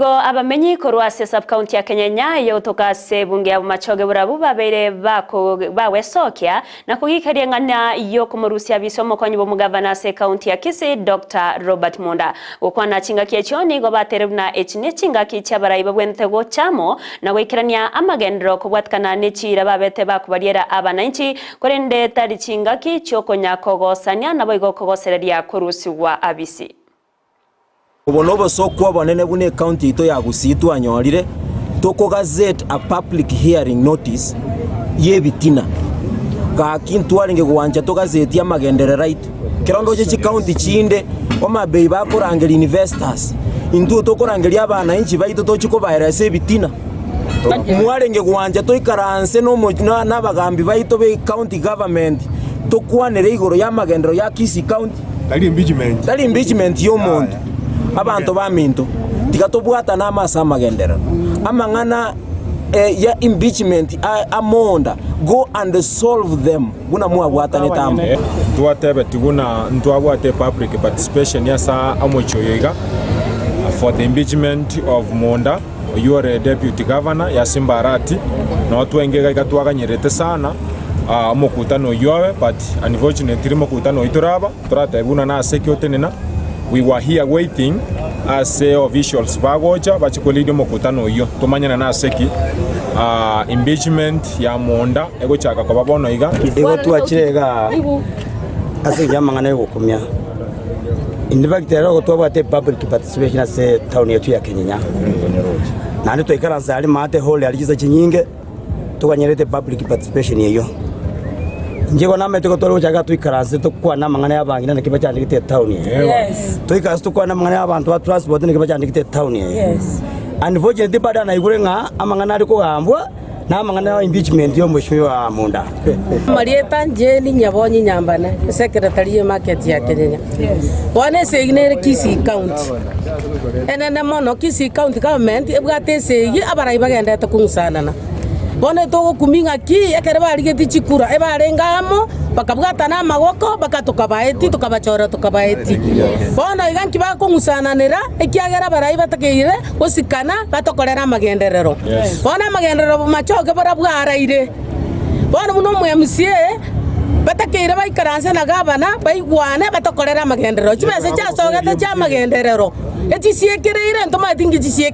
Igo abamenyi korwa ase sub-county ya Kenyenya eyogotoka ase ebunge ya Bomachoge barabwo babeire bagwesokia na kogikeria eng'ana yokomorusia abise omokonyi bw'omogavana ase ecounty ya Kisii Doctor Robert Monda. Gokwana chingaki echio nigo bateire buna echi nechingaki chiabarai babwenerete gocha amo na goikerania amagenderero kobwatikana nechiira babete bakobariera abananchi korende tari chingaki chiokonya kogosania naboigo kogosereria korusigwa abisi. Obo nobosooku obonene buna ecounty yaito ya Gusii twanyorire toko gazette a public hearing notice y'ebitina. Gaki ntwarenge gwancha togazetie amagenderero aito. Ekero ndoche chicounty chinde Homa Bay bakorangeria investors, intwe tokorangeria abananchi baito tochie kobaeresa ebitina. Mwarenge gwancha toikaranse nabagambi baito be county government tokwanere igoro y'amagenderero ya Kisii County. Tari impeachment. Tari impeachment y'omonto. Abanto baminto, tiga tobwatane amo ase amagenderero. Amang'ana ya impeachment amonda, go and solve them buna mwabwatanete amo. Twatebeti buna ntwabwate public participation ase omochie oyo iga for the impeachment of Munda. Oyio ore deputy governor ya Simba Arati, noo twenge iga iga twaganyerete sana omokutano oyio obe but unfortunately mokutano oyio toraba toratebe buna nase ki otenena we were here waiting ase officials bagocha bache ko lead omokutano oyio tomanyane nase ki impeachment ya Monda egochaka koba bono iga. Igo twachire igaa ase engencho y'amang'ana y'ogokumia. In fact ero igo twabwate public participation ase etown yaito ya Kenyenya. Naende twaikaransa aria maate hall aria chinsa chinyinge toganyerete public participation eyio. Inche igo namanyete igo tware gochaka toikaranse tokwane amang'ana ya abang'ina naki bachandegete etown eye. Toikaranse tokwane amang'ana ya abanto ba transport naki bachandegete etown eye. Unfortunately bado naigure ng'a amang'ana are kogambwa. Na amang'ana ya impeachment y'omweshimiwa Munda. Amarieta, Jane Nyabonyi Nyambane, Secretary ye market ya Kenyenya. Bono esegi nere Kisii County. Enene mono Kisii County Government ebwate esegi abarai bagendete kong'usanana. Bono togokumia ng'aki ekero barigetie chikura ebarenge amo bakabwatana amagoko mpaka tokabaetia tokabachora tokabaetia. Bono iga nki bakong'usananera ekiagera abarai batakeire gosikana batokorere amagenderero. Bono amagenderero bomachoge barabwo araire. Bono buna omo MCA batakeire baikaranse na gavana baigwane batokorere amagenderero. Chibesa chiasogete chi'amagenderero echisiekereire ntomanyeti nki chisiekereire.